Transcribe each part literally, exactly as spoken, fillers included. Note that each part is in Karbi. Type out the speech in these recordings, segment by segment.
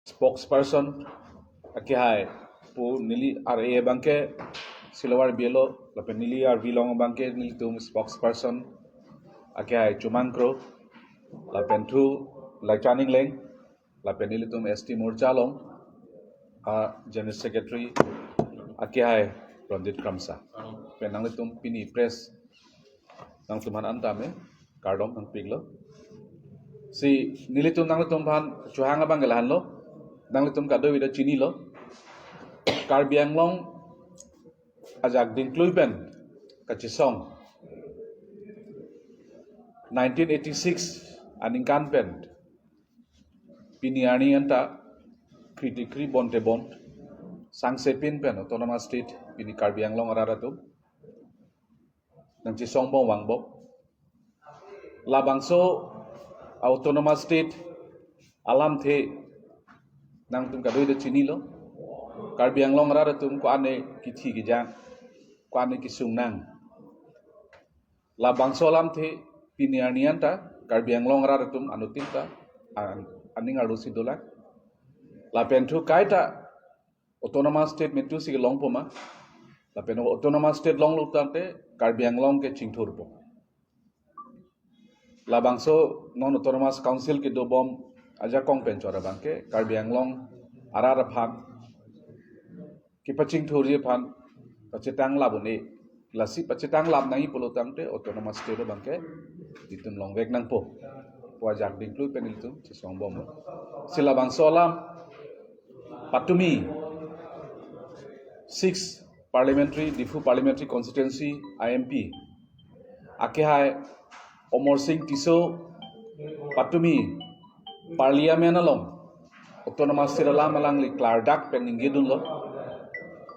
spokesperson akehai pu neli R A abangke Silawar B L O lapen neli R V along abangke nelitum spokesperson akehai Chumang Kro lapen thu Laichan Engleng lapen nelitum S T Morcha along a General Secretary akehai Ranjit Kramsa. Pen nanglitum pini press nangtumphan antame kardom nangpiklo. Si nelitum nangtumphan chohang abang lahenlo. Nanglitum kadokave ta chinilo. Karbi Anglong ajak dingklui pen kachesong nineteen eighty-six aningkan pen pini arni anta kri-tikri bonte bon sangsepin pen autonomous state pini Karbi Anglong arat atum nangchesongbom vangbom. Labangso autonomous state alamthe nangtum kadokave ta chinilo. Karbi Anglong arat atum ko-an kithi kejang, ko-an kesung nang. Labangso alamthe pini arni anta Karbi Anglong arat atum anuttin ta an-, aning arlosi dolang. Lapen thu kaita autonomous state metu si kelongpo ma. Lapen autonomous state longlo tangte Karbi Anglong ke chingthurpo. Labangso non autonomous council kedobom ajakong pen chora abangke Karbi Anglong arat aphan kepachingthurji aphan pachetang lap un-e. Lasi pachetang lap nangji pulo tangte autonomous state abangke itum longvek nangpo pu ajak dingklui pen ilitum chesongbomlo. Si labangso alam patumi six parliamentary, Diphu parliamentary constituency I M P akehai Amarsing Tisso patumi parliament along autonomous state alam alangli klardak pen ningjedunlo.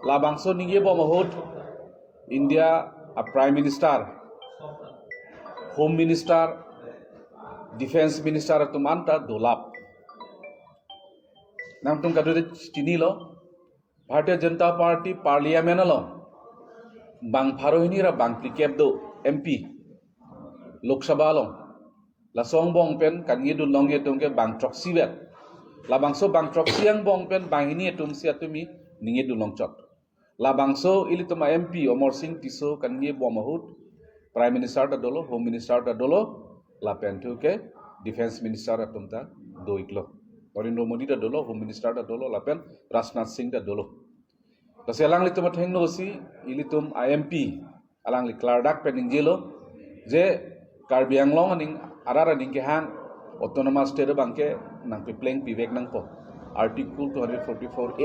Labangso ningjebom ahut India a Prime Minister, Home Minister, Defense Minister atum anta dolap. Nangtum kadokave ta chinilo, Bharatiya Janata Party parliament along bang pharo hini ra bang phlikep do M P Lok Sabha along. Laso angbong pen kaningjedun longji atum ke bang throksi vet. Labangso bang throksi angbong pen bang hini atum si atumi ningjedun longchot. Labangso ilitum a M P Amarsing Tisso kaningjebom ahut Prime Minister ta dolo, Home Minister ta dolo, lapen thu ke Defense Minister atum ta do-iklo. Narendra Modi ta dolo, Home Minister ta dolo, lapen Rajnath Singh ta dolo. Lasi alanglitum athengno si ilitum a M P alangli klardak pen ningjelo je Karbi Anglong aning arat aning kehang autonomous state abangke nangpepleng pivek nangpo. Article two hundred forty-four A.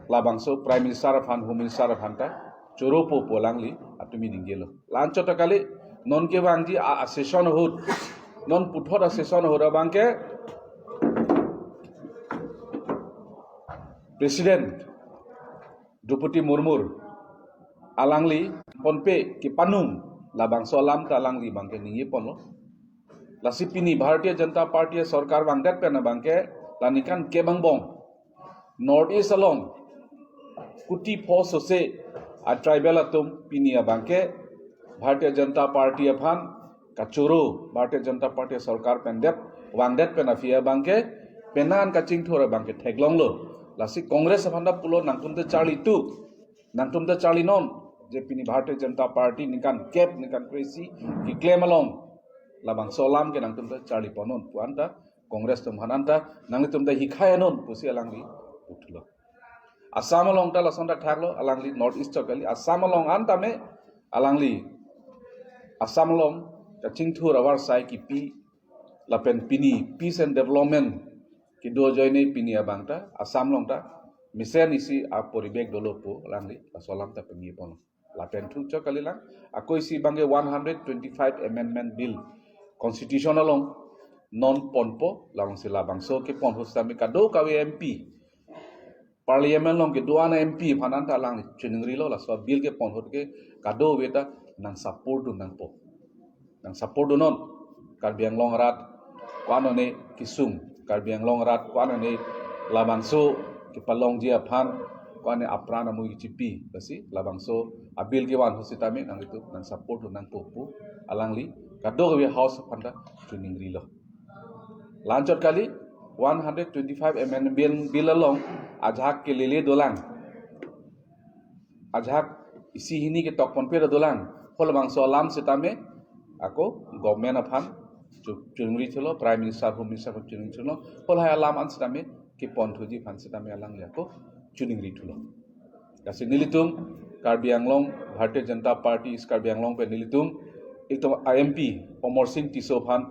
Labangso Prime Minister aphan, Home Minister aphan ta choropo pu alangli atumi ningjelo. La-anchot ta kali, non kevangji a, a session ahut, non puthot a session ahut abangke President Droupadi Murmu alangli ponpe kepanung labangso alam ta alangli abangke ningjeponlo. Lasi pini Bharatiya Janata Party sorkar vangdet pen abangke la ningkan kep angbong North East along kuti pho sose a tribal atum pini abangke Bharatiya Janata Party aphan kachoro, Bharatiya Janata Party sorkar pen det, vangdet pen aphi abangke penang kachingthur abangke theklonglo. Lasi Congress aphan ta pulo nangtum ta charli tu, nangtum ta charlinon, je pini Bharatiya Janata Party ningkan kep, ningkan kre-isi keklem along labangso alam ke nangtum ta charliponnon pu anta Congress atum aphan anta nanglitum ta hikhai non pusi alangli puthlo. Assam along ta lason ta thaklo, alangli North East chot kali, Assam along antame alangli Assam along kachingthur avarsai kipi lapen pini peace and development kedo ajoine pini abang ta Assam along ta mesen isi aporibek dolo pu alangli laso alam ta pengipon. Lapen thu chot kalilang, ako isi abangke one hundred twenty-five Amendment Bill Constitution along non ponpo, labangsi labangso kepon ahut sitame kadokave M P, Parliament along kedo-an M P aphan anta alangli chiningrilo, laso bill kepon ahut ke kadokave ta nang support dun nangpo. Nang support dunnon. Karbi Anglong arat ko-an one kesung, Karbi Anglong arat ko-an one labangso kepalongji aphan ko-an one apran amui kechipi, lasi labangso a bill kevan ahut sitame nanglitum nang support dun nangpo pu alangli kadokave House aphan ta chiningrilo. La-anchot kali, one hundred twenty-five amendment bill, bill along ajahak kelele dolang, ajahak isi hini ketok ponpe dolang, halabangso alam sitame ako government aphan chu-, chuningri thulo, Prime Minister, Home Minister aphan chuningri thulo, halahai alam an sitame kepon thuji aphan sitame alangli ako chuningri thulo. Lasi nelitum Karbi Anglong, Bharatiya Janata Party East Karbi Anglong pen nelitum, itum I M P Amarsing Tisso aphan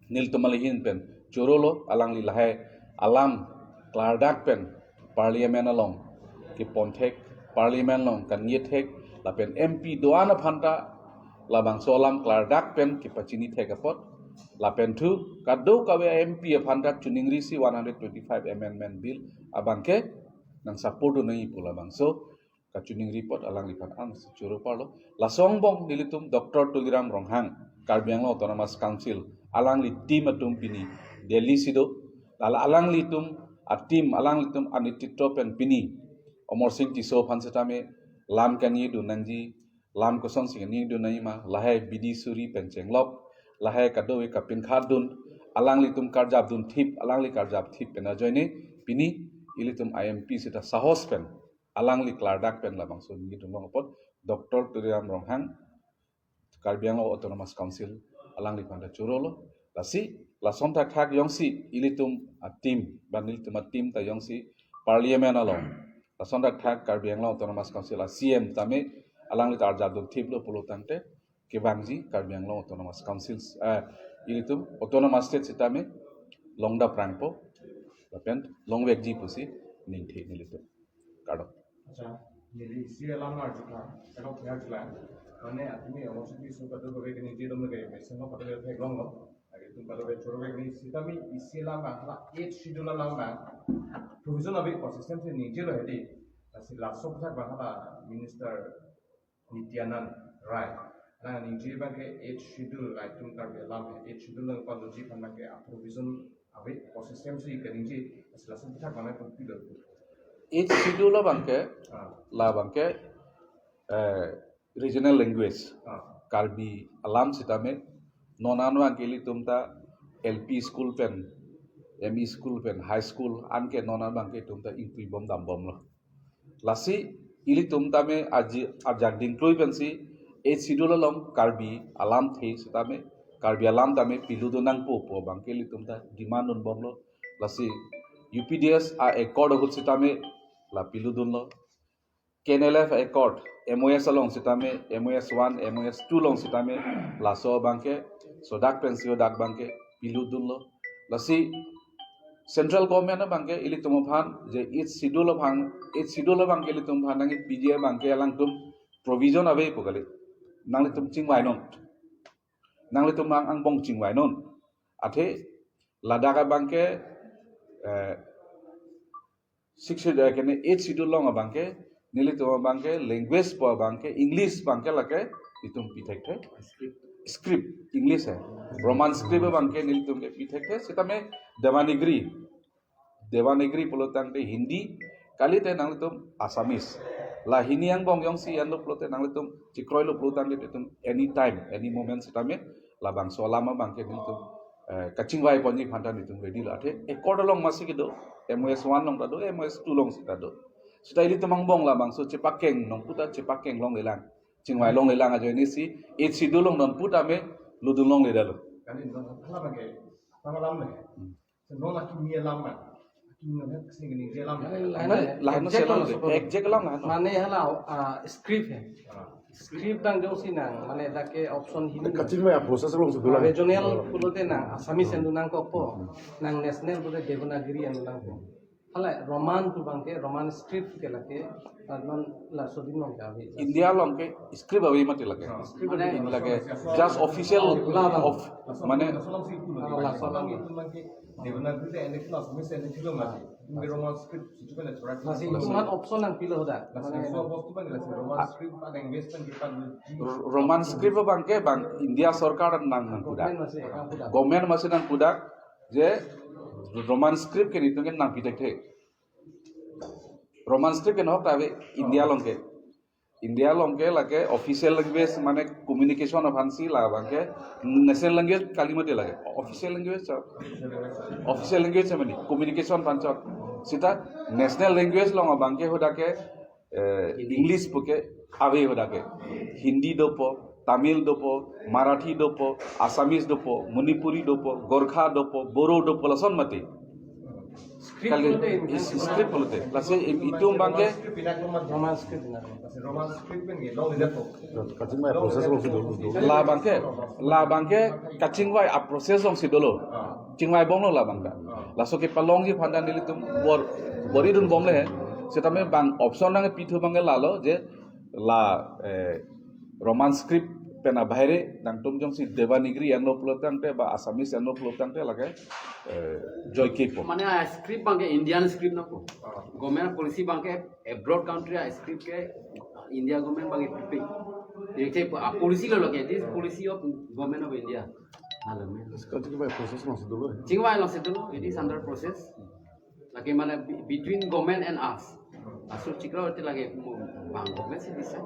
nelitum ahin pen chorolo, alangli lahai alam klardak pen Parliament along kepon thek, Parliament along kangni thek, lapen M P do-an aphan ta labangso alam klardak pen kepachini thek apot, lapen thu kadokave M P aphan ta chuningri si one hundred twenty-five amendment bill abangke nang support dun nangji pu labangso kachuningri apot alangliphan an si choro parlo. Laso angbong nelitum Doctor Tuliram Ronghang, Karbi Anglong Autonomous Council, alangli team atum pini Delhi si do. Lala alanglitum a-team, alanglitum anititro pen pini Amarsing Tisso aphan sitame lam kangni dun nangji, lam kosonsi kangni dun nangji ma, lahai bidi suri pen chenglok, lahai kadokave kapinkhat dun, alanglitum karjap dun thip, alangli karjap thip pen ajoine pini ilitum I M P sita sahos pen alangli klardak pen labangso nangdun long apot Doctor Tuliram Ronghang, Karbi Anglong Autonomous Council, alangliphan ta chorolo. Lasi lason thakthak jongsi ilitum a-team, ban ilitum a-team ta jongsi Parliament along, lason thakthak Karbi Anglong Autonomous Council a-C M tame alangli ta arjap dun thiplo pulo tangte kevangji Karbi Anglong Autonomous Council, eh, ilitum Autonomous State sitame longdap rangpo lapen longvekji pusi ningthe nelitum. Kardom. Acha, neli isi alam arjutha, erok arjula. Mane atumi Amarsing Tisso kadokave kaningje dom lage, mesen lo kadokave theklonglo. Lagi tum kadokave choro lagi sitame isi alam hala Eighth Schedule alam na provision ave, consistent si ningjelo hedi. Lasi laso aphuthak abang hala Minister Nityanand Rai nangningje abangke Eighth Schedule, laitum Karbi alam Eighth Schedule nangpaloji aphan abangke a-provision ave, consistency kaningje, lasi laso aphuthak abang nangpupilo. Eighth Schedule abangke, Ah. labangke, eh, regional language, Ah. Karbi alam sitame, non an abangke ilitum ta L P school pen, M E school pen, high school anke non an abangke itum ta ingpuibom dambomlo. Lasi ilitum tame aji arjak dingklui pensi Eighth Schedule along Karbi alamthe sitame, Karbi alam tame piludun nangpo pu abangke ilitum ta demand dunbomlo. Lasi U P D S a-accord ahut sitame la piludunlo. K N L F accord, M O S along sitame, M O S one, M O S two along sitame, laso abangke sodak pensi hadak abangke piludunlo. Lasi central government abangke ilitum aphan je Eighth Schedule aphan, Eighth Schedule abangke ilitum aphan nangpiji abangke alangtum provision ave pu kali. Nanglitum chingvainon. Nanglitum ang angbong chingvainon. Athe ladak abangke, eh, Sixth Schedule, eh, kene Eighth Schedule along abangke, nelitum abangke, language pu abangke, English abangke lake itum pi thekthe. Script, English hai. Roman script abangke nelitum ke pi thekthe. Sitame Devanagari, Devanagari pulo tangte Hindi, kalite nanglitum Assamese. La hini angbong jongsi anlo pulote nanglitum chekroilo pulo tangte itum anytime, any moment sitame labangso alam abangke nelitum, eh, kachingvai ponji aphan ta nelitum ready lo. Athe accord along masi kedo, M O S one along ta do, M O S two along sita do. Sita ilitum angbong labangso chepakeng nong pu ta chepakeng longlelang, chingvai longlelang ajoine si Eighth Schedule along non pu tame ludun longledetlo. Kali non hala abangke, tang alam le. Hmm. Seno laki mi alam man. Laki mi alam kasi gini dia alam. Lahai, lahai, lahai, exact selam alam, exact alam lahai. Mane hala, ah, script hai. Ah. Script abang jongsi nang, mane dak ke option hini. Kachingvai a-process along si dolang. Regional pulote nang Assamese endo nangkokpo. Hmm. Nang national pulote Devanagari endo nangkok. Hala Roman pu abangke, Roman script ke lake, ah, non laso adim along ke ave. India along ke script ave mati lake. Ah, script ave. Mane lake just official la, la. Of, mane laso alam si pulo. Ah, laso alam. Devanagari ta ende kilo, Assamese ende kilo mati. Ini Roman script, situ kan natural. Lasi itum aphan option nangpilo hadak. Lasi mane so bostu kan lasi Roman script pada investment kita. Roman script abangke bang India sorkar nang, nangpudak. Government masi nangpudak. Government masi nangpudak je Roman script ke nelitum ke nangpi thekthe. Roman script ke nahok ta ave India along ke. India along ke lake official language mane communication aphansi labang ke national language kali mati lake official language cha. Official language mane communication aphan cha. Sita national language along abang ke hadak ke eh, English puke ave hadak ke. Hindi dopo, Tamil dopo, Marathi dopo, Assamese dopo, Manipuri dopo, Gorkha dopo, Boro dopo lason mati. Script kali pulote, is- script pulote. Lasi im- itum abang ke Roman script na. Roman script pen ke long leader po. Kachingvai process alongsi dolo. Labang ke, labang ke kachingvai a process alongsi dolo. Chingvai bomlo labang ke. Laso kepalongji aphan ta nelitum bor bor-idun bomle he. Sitame bang option nangpithu abang ke lalo je la eh, Roman script pen abahere nangtum jongsi Devanagari enlo pulo tangte ba Assamese enlo pulo tangte lake eh, joike po. Mane a script abang ke Indian script na po. Government policy abang ke abroad country a script ke India government abang ke pipe. Ye ke a policy lo lake, this policy of government of India. Halo me. Kachingvai process alongsi dolo. Chingvai alongsi dolo, it is under process. Lake mane be- between government and us. Asur chikra ati lake mo- bang government si decide.